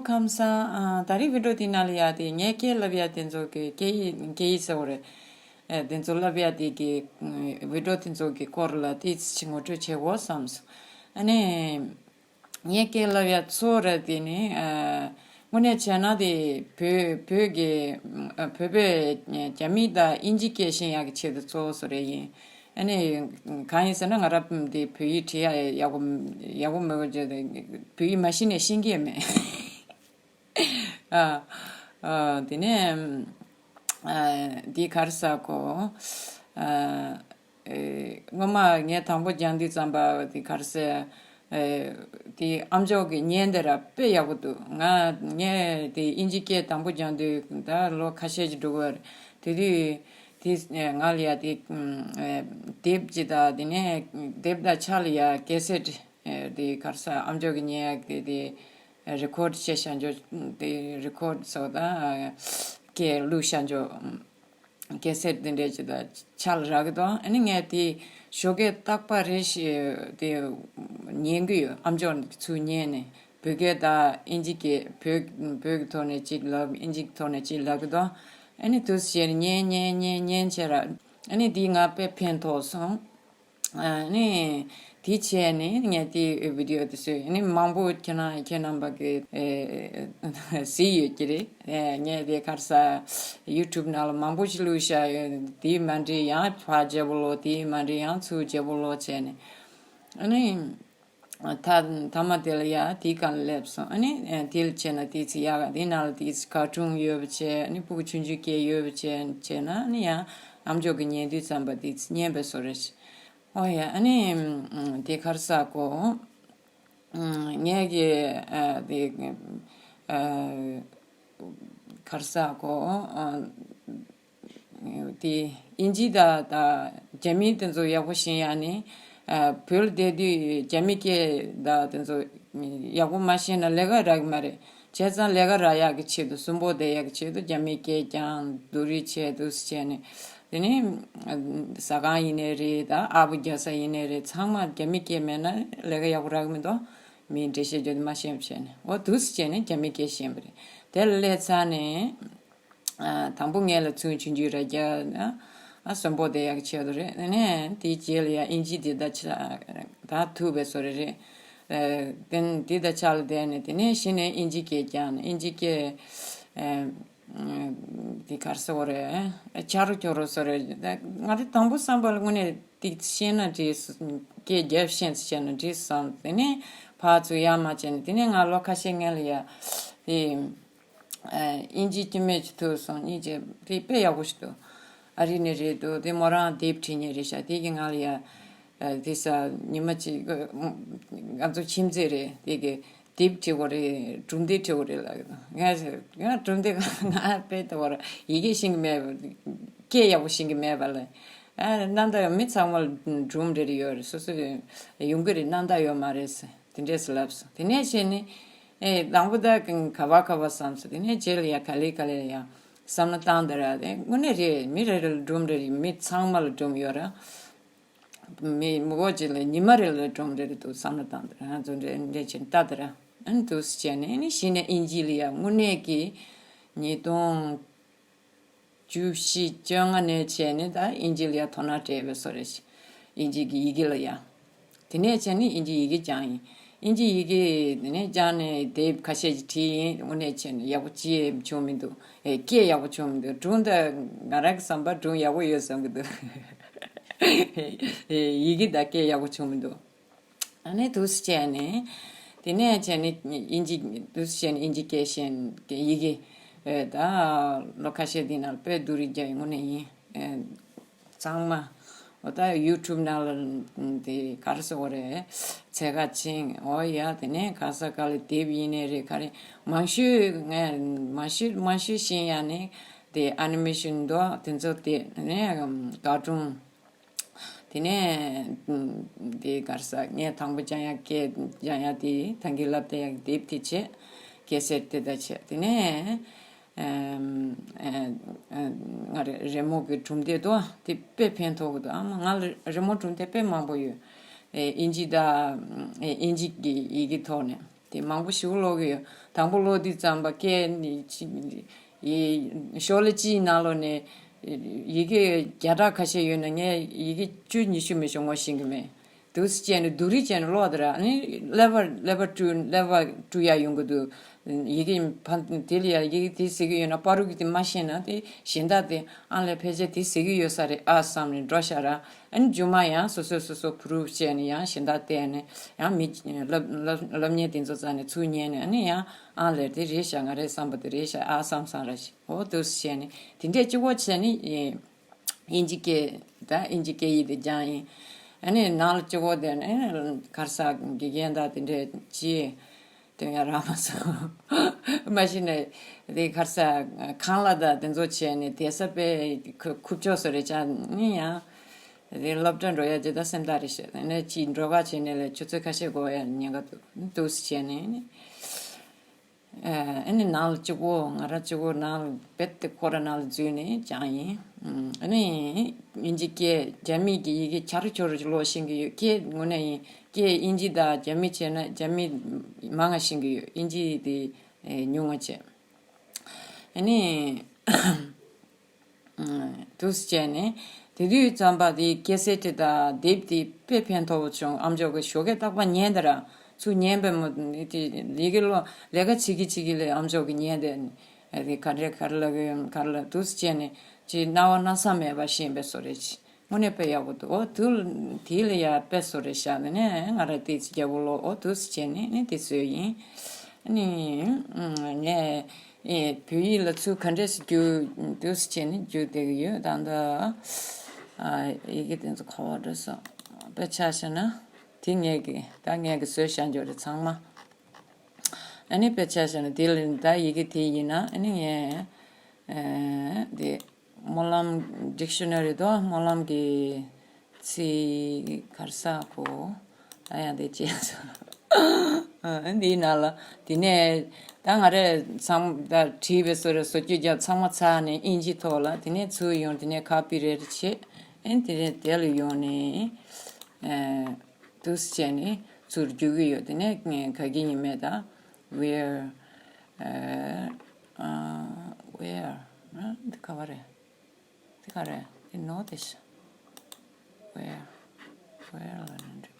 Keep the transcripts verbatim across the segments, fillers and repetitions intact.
ཁམས་བཟང་། ཨ། ད་རེས་བི་ཌིའོ་དེ་ནང་ལ་ཡ་དེ་ངས་སྐད་ལབ་ཡ་དེ་ཚོ་གི་སྐད་ཡིག་སྐད་ཡིག་ཟེར་བ་རེད། ཨ། དེ་ཚོ་ལབ་ཡ་དེ་གི་ཨ། བི་ཌིའོ་དེ་ཚོ་གི་སྐོར་ལ་ཏོག་ཙམ་ངོ་སྤྲོད་བྱེད་དགོས་བསམ་སོང་། ཨ་ནི། ངས་སྐད་ལབ་ཡ་གཙོ་བོ་ར་དེ་ནི། ཨ། དངོས་གནས་བྱས་ན་དེ་བོད་བོད་ཀྱི་ཨ། བོད་པས་རྒྱ་མི་དང་དབྱིན་ཇི་སྐད་ཤེས་ཡག་གི་ཆེད་དུ་གཙོ་བོ་བཟོ་རེ་ཡིན། ཨ་ནི་གང་ཡིན་ཟེར་ན་ང་རང་དེ་བོད་ཡིག་བྲིས་ཡ་ཡག་པོ་ཡག་པོ་མེད་པ་བྱས་ཏེ་བོད་ཡིག་མ་ཤེས་ནས་ཤེས་ཀྱི་མེད། ཨ། ཨ། དེ་ནས་ཨ། འདི་ག་རེ་ཟེར་གོ། ཨ། ཨེ། སྔོན་མ་ངས་དང་པོ་སྦྱང་དུས་ཙམ་པ་དེ་ག་རེ་ཟེར། ཨེ། དེ་ཨམ་ཅོག་གི་བརྙན་དེ་ར་དཔེ་ཡག་པོ་འདུག་ང་ངས་དེ་དབྱིན་ཇི་སྐད་དང་པོ་སྦྱང་དུས་ད་ལོ་ཁ་ཤས་ཅིག་འགྲོ་གི་རེད། དེ་དུས་དེ་ང་ལ་ཡ་དེ་ཨེ། དེབ་ཅིག་དང་དེ་ནས་དེབ་དང་ཕྱག་ལ་ཡ་ཀེ་སེཊ། ཨེ། དེ་ག་རེ་ཟེར། ཨམ་ཅོག་གི་བརྙན་ཡག་དེ་དེ་རི་ཁོཌ་བྱས་བཞག་འཇོག་དེ་རི་ཁོཌ་ཟེར་བ་དང་སྐད་བླུགས་བཞག་འཇོག་ཀེ་སེཊ་དེ་འདྲས་ཅིག་དང་ཕྱག་ལ་རག་གི་འདུག་ཨ་ནི་ངས་དེ་ཞོགས་ཀས་རྟག་པར་རེ་ཞིག་དེ་ཉན་གི་ཡོད། ཨམ་ཅོག་ཚུར་ཉན་ནས་བོད་སྐད་དང་དབྱིན་ཇི་སྐད། བོད་བོད་ཀྱི་ཐོག་ནས་གཅིག་ལབ། དབྱིན་ཇི་གི་ཐོག་ནས་གཅིག་ལབ་གི་འདུག་ཨ་ནི་དུས་སུ་བྱས་ནས་ཉན་ཉན་ཉན་ཉན་བྱས་ར། ཨ་ནི་དེ་ང་དཔེ་ཕན་ཐོགས་སོང་། ཨ་ནི་དེ་བྱས་ནས་ངས་དེ་བི་ཌིའོ་དེ་བཟོས། ཨ་ནི་མང་པོ་ཁྱེད་རང་ཁྱེད་རྣམ་པ་གི་ཨེ་གཟིགས་ཡོད་ཀྱི་རེད། ཨེ་ངས་དེ་ག་རེ་ཟེར། ཡུ་ཊུབ་ནང་ལ་མང་པོ་ཞིག་བླུགས་བཞག་ཡོད། དེ་མ་འགྲིག་ཡང་ཕར་བརྗེ་པོ་ལོ། དེ་མ་འགྲིག་ཡང་ཚུར་བརྗེ་པོ་ལོ་བྱས་ནས། ཨ་ནི་ད་ཐ་མ་དེ་ལ་ཡ་དེའི་སྒང་ལ་སླེབས་སོང་། ཨ་ནི་ཨེ་དེ་ལ་བྱས་ན་དེ་ཚོ་ཡག་དེའི་ནང་ལ་དེ་ཚོ་ཀར་ཊུན་ཡོད་པ་བྱས། ཨ་ནི་སྤུ་གུ་ཆུང་ཆུང་སྐད་ཡོད་པ་བྱས་བྱས་ན། ཨ་ནི་ཡང་ཨམ་ཅོག་གི་ཉན་དུས་ཙམ་པ་དེ་ཚོ་ཉན་པའི་བཟོ་འདྲ་ཞིག་ཨོ་ཡ། ཨ་ནི་ཨམ། དེ་ག་རེ་ཟེར་གོ། ཨམ། ངས་ཀྱི་ཨ། དེ་ཨ། ག་རེ་ཟེར་གོ། ཨ། དེ་དབྱིན་ཇི་དང་དང་རྒྱ་མི་དེ་ཚོ་ཡག་པོ་ཤེས་ཡ་ནི། ཨ། བོད་ལ་བསྡད་དུས་རྒྱ་མི་སྐད་དང་དེ་ཚོ་ཡག་པོ་མ་ཤེས་ན་ལས་ཀ་རག་གི་མ་རེད། བྱས་ཙང་ལས་ཀ་རག་ཡག་གི་ཆེད་དུ། གསོན་པོ་བསྡད་ཡག་གི་ཆེད་དུ་རྒྱ་མི་སྐད་སྦྱང་། སྡུག་རུས་བྱས་འདུག་སེ་བྱས་ནས། དེ་ནས་ཟ་ཁང་ཡིན་ནའི་རེད། ད་ཨ་བུ་རྒྱག་ས་ཡིན་ནའི་རེད། ཚང་མ་རྒྱ་མི་སྐད་མེད་ན་ལས་ཀ་ཡག་པོ་རག་གི་མི་འདུག་མིའི་འགྲེལ་བཤད་བརྗོད་དེ་མ་ཤེས་པ་བྱས་ནས། འོ་འདུག་སེ་བྱས་ནས་རྒྱ་མི་སྐད་ཤེས་པ་རེད། དེ་ལ་སླེབས་ཚར་ནས། ཨ། དང་པོ་ངེད་ལ་ཚུར་ཆུང་ཆུང་ར་རྒྱག་ཨ། གསོན་པོ་བསྡད་ཡག་གི་ཆེད་དུ་རེད། དེ་ནས་དེའི་རྗེས་ལ་ཡ་དབྱིན་ཇི་དེ་ད་ཆ་ད་ཐུག་པའི་བཟོ་འདྲ་རེད། ཨ། དེ་དེ་ད་ཆ་ལ་བསྡད་ནས། དེ་ནས་གཞི་ནས་དབྱིན་ཇི་སྐད་སྦྱངས་ནས། དབྱིན་ཇི་སྐད་ཨ། དེ་ག་རེ་ཟེར་དགོས་རེད། ཆ་རོགས་ཁྱོ་རོགས་བཟོ་འདྲ་རེད། ད་ང་རང་དང་པོ་བསམ་པ་ལ་དངོས་གནས་དེ་ཤེས་ན་འགྲིག་སྐད་རྒྱབ་ཤེས་ཤེས་ན་འགྲིག་བསམ། དེ་ནས་ཕར་ཚུར་ཡར་མར་བྱས་ནས། དེ་ནས་ང་ལོ་ཁ་ཤས་སྔོན་ལ་ཡ་དེ། ཨ། དབྱིན་ཇི་སྐྱེ་དམན་ཅིག་ཐུག་སོང་། གཉིས་བྱས་དེ་དཔེ་ཡག་པོ་ཞིག་འདུག་ཨ་རི་ནས་རེད་འདུག་དེ་མོ་རང་དེབ་བྲིས་མཁན་རེད་ཤག་དེ་གིས་ང་ལ་ཡ། ཨ། དེ་ས་ཉི་མ་གཅིག་ང་ཚོ་ཁྱིམ་མཚེས་རེད། དེ་གིས་དེབ་བྲིས་དགོས་རེད། གྲུབ་འབྲས་བྲིས་དགོས་རེད་ལབ་ཀྱི་འདུག་ང་ང་གྲུབ་འབྲས་ང་དཔེ་ལྟ་བུར་ཡི་གེ་ཤེས་ཀྱི་མེད་པ། སྐད་ཡག་པོ་ཤེས་ཀྱི་མེད་པ་ལ། ཨ། རྣམ་དག་ཡོད། མི་ཚང་མ་ལ་གྲུབ་འབྲས་རེ་ཡོད་རེད། སོ་སོ་ཡོང་གི་རེད། རྣམ་དག་ཡོད་མ་རེད་ཟེར། དེ་འདྲས་སུ་ལབ་སོང་། དེ་ནས་བྱས་ནས། ཨེ། དང་པོ་ད་ག་བ་ག་བ་བསམ་སོང་། དེ་ནས་རྗེས་ལ་ཡ་ག་ལེ་ག་ལེ་ཡ་བསམ་བློ་བཏང་དེ་ར། དེ་དངོས་གནས་རེད། མི་རེ་རེ་ལ་སྒྲུང་རེ་རེ། མི་ཚང་མ་ལ་སྒྲུང་ཡོད་ར། མི་མི་གོ་ཅིག་ལ་ཉི་མ་རེ་ལ་སྒྲུང་རེ་རེ་འདུག་བསམ་བློ་བཏང་དེ་ར། ང་ཚོ་འདྲ་འདྲ་བྱས་ནས་ལྟ་དེ་ར། ཨ་ནི་འདུག་སེ་བྱས་ནས། ཨ་ནི་གཞི་ནས་དབྱིན་ཇི་ལ་ཡ་དངོས་གནས་ཀྱི་ཉིས་སྟོང་བཅུ་བཞི་བཅོ་ལྔ་ནས་བྱས་ནས་ད་དབྱིན་ཇི་ལ་ཡ་དོ་སྣང་སྤྲད་པའི་བཟོ་འདྲ་ཞིག་དབྱིན་ཇི་གི་ཡི་གེ་ལ་ཡ། དེ་ནས་བྱས་ནས་དབྱིན་ཇི་ཡི་གེ་སྦྱངས་ཡིན། དབྱིན་ཇི་ཡི་གེ་དེ་ནས་སྦྱངས་ནས་དེབ་ཁ་ཤས་ཅིག་བྲིས་ཡིན། དངོས་གནས་བྱས་ནས་ཡག་པོ་ཅི་ཡང་བྱུང་མི་འདུག་ཨེ། སྐད་ཡག་པོ་བྱུང་མི་འདུག་སྒྲུང་ད་ང་རང་གི་བསམ་པར་སྒྲུང་ཡག་པོ་ཡོད་བསམ་གྱི་འདུག་ཨེ། ཡི་གེ་དང་སྐད་ཡག་པོ་བྱུང་མི་འདུག་ཨ་ནི་འདུག་སེ་བྱས་ནས། དེ་ནས་བྱས་ནས་དབྱིན་ཇི། འདུག་སེ་བྱས་ནས་དབྱིན་ཇི་སྐད་ཤེས་མཁན་གྱི་ཡི་གེ། ཨེ། ད་ལོ་ཁ་ཤས་འདི་ནང་དཔེ་སྡུག་རུས་རྒྱག་ཡོད། དངོས་གནས་ཡིན། ཨེ། ཚང་མ། འོ་ད་ཡུ་ཊུབ་ནང་ལ་དེ་ག་རེ་ཟེར་དགོས་རེད། འཚོལ་ཁ་ཕྱིན། འོ་ཡ། དེ་ནས་ག་ས་ག་ལ་དེབ་ཡིན་ནའི་རེད། ག་རེ་མང་ཤོས་ངས་མང་ཤོས་མང་ཤོས་ཤེས་ཡ་ནི་དེ་ཨ་ནི་མེ་ཤན་འདུག་དེ་ཚོ། དེ་ནས་ཀར་ཊུན། དེ་ནས་ཨམ། དེ་ག་རེ་ཟེར། ངས་དང་པོ་སྦྱང་ཡག་སྐད་སྦྱང་ཡག་དེ། ད་གིན་ལབ་བསྡད་ཡག་དེབ་དེ་བྱས། ཀེ་སེཊ་དེ་དག་བྱས། དེ་ནས་ཨམ། ཨ། ཨ། ང་རེ་རི་མོ་གི་གྲུབ་འབྲས་དོ་དེ་དཔེ་ཕན་ཐོགས་ཀྱི་འདུག་ཨ་མ། ང་ལ་རི་མོ་གྲུབ་འབྲས་དཔེ་མང་པོ་ཡོད། ཨེ། དབྱིན་ཇི་དང་། ཨེ། དབྱིན་ཇི་གི་ཡི་གེ་ཐོག་ནས། དེ་མང་པོ་ཞིག་ཀློག་གི་ཡོད། དང་པོ་ཀློག་དུས་ཙམ་པ་སྐད་ནི་ཅི་ཡི་ཤོག་ལྷེ་གཅིག་ནང་ལོགས་ནས་ཡི་གེ་བརྒྱ་ཕྲག་ཁ་ཤས་ཡོད་ན་ངས་ཡི་གེ་བཅུ་ཉི་ཤུ་མི་ཤོང་ངོ་ཤེས་ཀྱི་མེད། འདུག་སེ་བྱས་ནས་སྡུག་རུས་བྱས་ནས་ཀློག་དེ་ར་ནི་level level two level two ཡ་ཡོང་གི་འདུག་ཡི་གེ་ཕ་དེ་ལ་ཡ་ཡི་གེ་དེ་ཟེར་གི་ཡོད་ན་པ་རུ་གི་དེ་མ་ཤེས་ན་དེ་གཞན་དག་དེ་ཨང་ལས་ཕལ་ཆེར་དེ་ཟེར་གི་ཡོད་ས་རེད་ཨ་བསམ་ནས་འགྲོ་ཤག་ར། ཨ་ནི་རྗེས་མ་ཡང་སོ་སོས་སོ་སོ་proof བྱས་ནས་ཡང་གཞན་དག་བལྟས་ནས་ཡང་མི་སློབ་སློབ་སློབ་གཉེར་དེ་ཚོ་རྩ་ནས་ཚུར་ཉན་ནས་ཨ་ནི་ཡང་ཨང་ལས་དེ་རེད་ཤག་ང་རའི་བསམ་པ་དེ་རེད་ཤག་ཨ་བསམ་བསམ་ར་ཞིག་འོ་འདུག་སེ་བྱས་ནས་དེ་འདྲས་གཅིག་པོ་བྱས་ནས་ཨིན་ཇི་སྐད་ད་ཨིན་ཇི་སྐད་ཡིག་དེ་སྦྱངས་ཡིན། ཨ་ནི་ནང་ལ་གཅིག་པོ་དེ་ནས་གར་ས་དགེ་རྒན་དང་དེ་འདྲས་ཅི་སྟོན་ཡ་རག་མ་སོང་། མ་གཞི་ནས་དེ་གར་ས་ཁང་གླ་དང་དེ་ཚོ་བྱས་ནས་དེ་ས་པའི་ཁུ་ཁུབ་ཆོག་སོ་རེད་ཅག་ནི་ཡང་། དེ་སློབ་གྲྭ་འགྲོ་ཡ་ཇི་ལྟར་སེམས་ཐག་རེད་བཤད་ནས་ཅིག་འགྲོ་ག་བྱས་ནས་ལས་ཆུ་ཚོད་ཁ་ཤས་འགོར་ཡ་ཉེན་ཁ་འདུག་འདུག་སེ་བྱས་ནས་ནི། ཨ་ནི་ནང་ལ་གཅིག་པོ་ང་རང་གཅིག་པོ་ནང་ལ་རྦད་དེ་ཁོ་ར་ནང་ལ་འཛུལ་ནས་སྦྱངས་ཡིན། ཨ་ནི་ཨིན་ཇི་སྐད་རྒྱ་མི་གི་ཡི་གེ་ཆ་རུ་ཆོ་རུ་ཀློག་ཤེས་ཀྱི་ཡོད་སྐད་དངོས་གནས་ཡིན་སྐད་ཨིན་ཇི་དང་རྒྱ་མི་བྱས་ན་རྒྱ་མི་མང་ང་ཤེས་ཀྱི་ཡོད་ཨིན་ཇི་དེ་ཉུང་ང་བྱས། ཨ་ནི། འདུག་སེ་བྱས་ནས་དེ་དུས་ཙམ་པ་དེ་ཀེ་སེ་ཊི་དང་དེབ་དེ་དཔེ་ཕན་ཐོགས་པོ་བྱུང་ཨ་མཆོག་གི་ཞོགས་ཀས་རྟག་པར་ཉན་དེ་ར་ཚུར་ཉན་པའི་མོ་དེ་ལས་ཀའི་ལོ་ལས་ཀ་བྱེད་ཀྱི་བྱེད་ཀྱི་ལས་ཨ་མཆོག་གི་ཉན་དེ་དེ་ག་འདྲས་ག་རེ་ལབ་ཀྱི་ཡོད་ག་རེ་ལབ་འདུག་སེ་བྱས་ནས་ཅིག་སྣང་བ་སྣང་ས་མེད་པ་ཤེས་པའི་བཟོ་རེད་ཅིག་དངོས་གནས་དཔེ་ཡག་པོ་འདུག་ཨོ་དུ་དེ་ལ་ཡ་དཔེ་བཟོ་རེད་བཞག་ནས་ནས་ང་ར་དེ་ཚོ་རྒྱལ་པོ་ལོ་ཨོ་འདུག་སེ་བྱས་ནས་ནི་དེ་བཟོས་ཡིན་ནི་ངས། ཨེ། བོད་ཡིག་ལ་ཚུར་ག་འདྲས་སེ་བསྒྱུར་འདུག་སེ་བྱས་ནས་བསྒྱུར་བསྡད་ཀྱི་ཡོད་ད་ལྟ། ཨ། ཡི་གེ་དེ་ཚོ་ག་པར་འགྲོ་སོང་། དཔེ་ཆ་བཞག་ན། དེ་ངས་ཀྱི་ད་ངས་ཀྱི་བཟོས་བཞག་འཇོག་རེད་ཚང་མ། ཨ་ནི་དཔེ་ཆ་བཞག་ན་དེ་ལ་ད་ཡི་གེ་དེ་ཡིན་ན་ཨ་ནི་ངས། ཨེ། དེ། སྨོན་ལམ་dictionary དོ་སྨོན་ལམ་གྱི་ཚིག་གར་ས་གོ་ད་ཡང་དེ་བྱས་སོ། འདིའི་ནང་ལ་དེ་ནས་ད་ང་རས་ཚང་ད་བྲིས་པའི་སོ་རེ་བཟོ་བཅོས་རྒྱབ་ཚང་མ་ཚར་ནས་ཨིན་ཇི་ཐོག་ལ་དེ་ནས་ཚུར་ཡོང་དེ་ནས་ཁ་པི་རེད་བྱེད་ཨེ་དེ་ནས་དེ་ལ་ཡོང་ནས་འདུག་སེ་བྱས་ནས་ཚུར་རྒྱུག་གི་ཡོད་དེ་ནས་ག་གི་ཡིན་མེད་ད་where where འདི་ག་བ་རེད། དེ་ག་རེད། དེ་ནོ་དེ་ཤ། Where where ལ་ནི་འགྲིག་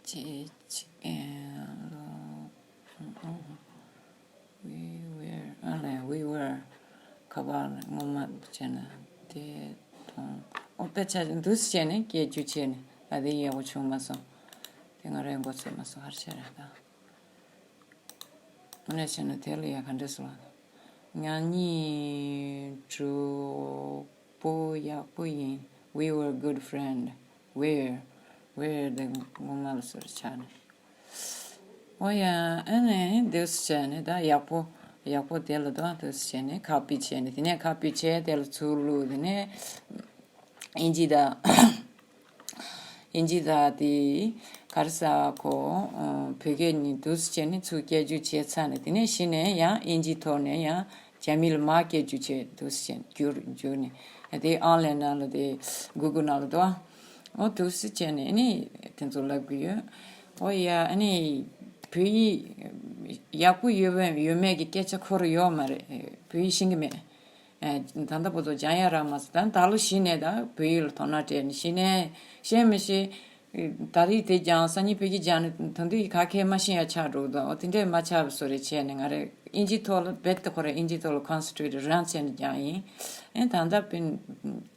ཅེ་ཅེ་ཨེ་ལོ། We were ཨ་ལས་we were ག་པར་ངོ་མ་བྱས་ན་དེ་མཐོང་། ཨོ་དཔེ་ཆ་འདུག་སེ་བྱས་ནས་སྐད་རྒྱུ་བྱས་ནས་ད་དེ་ཡག་པོ་བྱུང་མ་སོང་། དེ་ང་རའི་མགོ་ཚོད་མ་སོང་ཧར་ཆ་རེད་ད། དངོས་གནས་བྱས་ན་དེ་ལ་ཡ་ག་འདྲ་ཟེར་བ། ང་གཉིས་གྲོགས་པོ་ཡག་པོ་ཡིན། We were good friend. Where where དེ་ངོ་མ་ལ་ཟེར་ཆགས་ནས། ཨོ་ཡ་ཨ་ནི་འདུག་སེ་བྱས་ནས་ད་ཡག་པོ་ཡག་པོ་དེ་ལ་ད་འདུག་སེ་བྱས་ནས་ཁ་པི་བྱས་ནས་དེ་ནས་ཁ་པི་བྱས་དེ་ལ་ཚུར་བླུགས་དེ་ནས། ཨིན་ཇི་དང་། ཨིན་ཇི་དང་དེ་ག་རེ་ཟེར་གོ་བོད་སྐད་གཉིས་འདུག་སེ་བྱས་ནས་ཚུར་སྐད་སྒྱུར་བྱས་ཚར་ནས་དེ་ནས་གཞི་ནས་ཡང་ཨིན་ཇི་ཐོག་ནས་ཡང་རྒྱ་མི་ལ་མར་སྐད་སྒྱུར་བྱས་འདུག་སེ་བྱས་བསྒྱུར་བསྒྱུར་ནས་དེ་ཨོན་ལན་ནང་ལ་དེ་གུ་གུལ་ནང་ལ་འདུག་ཨ། འོ་འདུག་སེ་བྱས་ནས་ཨ་ནི་དེ་ཚོ་ལབ་གི་ཡོད། འོ་ཡ་ཨ་ནི་བོད་ཡིག་ཡག་པོ་ཡོད་པ་ཡོད་མེད་ཀྱི་སྐད་ཆ་ཁོ་རང་ཡོད་མ་རེད། བོད་ཡིག་ཤེས་ཀྱི་མེད། ཨེ། ད་ལྟ་བར་དུ་སྦྱང་ཡ་རག་མ་སོང་། ད་ད་ལོ་གཞི་ནས་ད་བོད་ཡིག་ལ་དོ་སྣང་སྤྲད་ནས་གཞི་ནས་ཤེས་མི་ཤེས། ད་རེས་དེ་སྦྱང་སང་ཉིན་བོད་ཡིག་སྦྱང་ནས་ད་དུང་ག་གེ་མ་ཤེས་ཡ་ཆགས་འགྲོ་གི་འདུག་འོ་དེ་འདྲས་མ་ཆགས་པ་བཟོ་རེ་བྱས་ནས་ང་རེ་ཨིན་ཇི་ཐོག་ལ་རྦད་དེ་ཁོ་རེ་ཨིན་ཇི་ཐོག་ལ་ཀོན་སེན་ཊྲེཊ་རང་བྱས་ནས་སྦྱང་ཡིན། ཨེ་ད་ལྟ་བོད་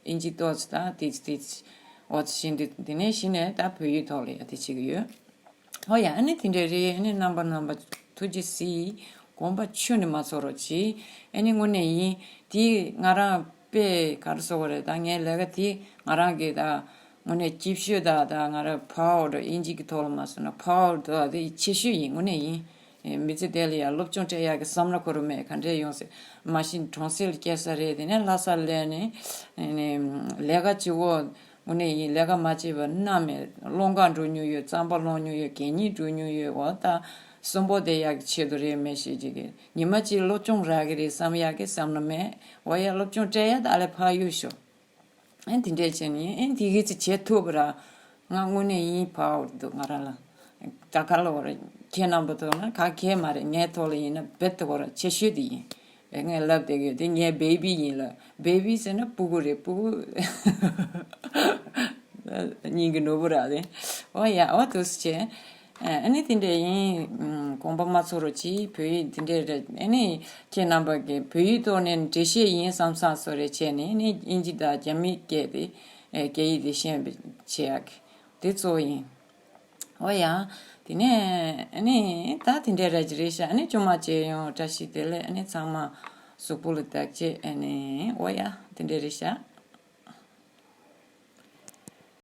ཨིན་ཇི་ཏོག་ཙམ་ད་དེ་དེ་འོ་ཙི་བཞིན་དུ་དེ་ནས་གཞི་ནས་ད་བོད་ཡིག་ཐོག་ལ་ཡ་དེ་བྱེད་ཀྱི་ཡོད། ཧོ་ཡ་ཨ་ནི་དེ་འདྲ་རེད། ཨ་ནི་རྣམ་པ་རྣམ་པ་ཐུགས་རྗེ་གཟིགས། དགོངས་པ་ཁྱོན་ནས་མ་ཚོམ་རོགས་གྱིས། ཨ་ནི་དངོས་གནས་ཡིན། དེ་ང་རང་དཔེ་ག་རེ་ཟེར་དགོས་རེད། ད་ངའི་ལས་ཀ་དེ་ང་རང་གི་ད་དངོས་གནས་སྐྱིད་ཤོས་ད་ད་ང་རང་པ་ཝར་ཌི་ཨིན་ཇི་གི་ཐོག་ལ་མ་སོང་ན་པ་ཝར་ཌི་ད་དེ་ཆེ་ཤོས་ཡིན། དངོས་གནས་ཡིན། ཨེ་མི་ཚེ་དེ་ལ་ཡང་སློབ་སྦྱོང་སྤྲད་ཡག་གི་བསམ་བློ་ཁོ་རང་མེད། ག་འདྲས་ཡོང་ཟེར། མ་གཞི་གྲོང་གསེབ་ལ་སྐྱེས་ས་རེད། དེ་ནས་ལྷ་སར་སླེབས་ནས་ཨ་ནི་ལས་ཀ་བྱེད་འོ། དངོས་གནས་ཡིན། ལས་ཀ་མ་བྱས་པར་གནའ་མེད་སློང་ག་འགྲོ་མྱོང་ཡོད། རྩམ་པ་སློང་མྱོང་ཡོད། གད་སྙིགས་སྒྲུག་མྱོང་ཡོད། འོ་ད་གསོན་པོ་བསྡད་ཡག་གི་ཆེད་དུ་རེད་མེད་ཤེས་ཀྱི་གི་ཉི་མ་གཅིག་སློབ་སྦྱོང་རག་གི་རེད་བསམ་ཡག་གི་བསམ་བློ་མེད། འོ་ཡ་སློབ་སྦྱོང་སྤྲད་ཡ་ད་ལས་ཕར་གཡུག་ཤོག་ཨེ་དེ་འདྲས་བྱས་ནས་ཨེ་དེ་གི་ཚེ་བྱེད་ཐུབ་པ་ར། ང་དངོས་གནས་ཡིན་པ་འདུག་ང་རང་ལ། ད་ག་ལ་བར་ཁྱེད་རྣམ་པ་ཐོག་ན་ག་གེ་མ་རེད། ངའི་ཐོག་ལ་ཡིན་ན་རྦད་དེ་བར་ཆེ་ཤོས་དེ་ཡིན། ངས་ལབ་བསྡད་ཡོད་དེ། ངའི་བེ་བི་ཡིན་ལ། བེ་བི་ཟེར་ན་སྤུ་གུ་རེད། སྤུ་གུ་སྙིང་གི་ནོར་བུ་ར་དེ། ཨོ་ཡ། ཨོ་ཐུགས་རྗེ་ཆེ། ཨ་ནི་དེ་འདྲ་ཡིན། ཨམ། དགོངས་པ་མ་ཚོམ་རོགས་གྱིས། བོད་ཡིག་དེ་འདྲ་རེད། ཨ་ནི་ཁྱེད་རྣམ་པ་གིས་བོད་ཡིག་ཐོག་ནས་འགྲེལ་བཤད་ཡིན་བསམ་བསམ་བཟོ་རེ་བྱས་ནས། ཨ་ནི་དབྱིན་ཇི་དང་རྒྱ་མིའི་སྐད་དེ། ཨེ། སྐད་ཡིག་དེ་ཤེས་པ་བྱེད་ཡག་གི་དེ་གཙོ་བོ་ཡིན། ཨོ་ཡ། དེ་ནས་ཨ་ནི་ད་དེ་འདྲ་ར་ཅིག་རེད་ཤག་ཨ་ནི་ཅུང་མ་བྱས་ཡོང་། བཀྲ་ཤིས་བདེ་ལེགས། ཨ་ནི་ཚང་མ་གཟུགས་པོ་ལ་བདག་གཅེས། ཨ་ནི་ཨོ་ཡ། དེ་འདྲ་རེད་ཤག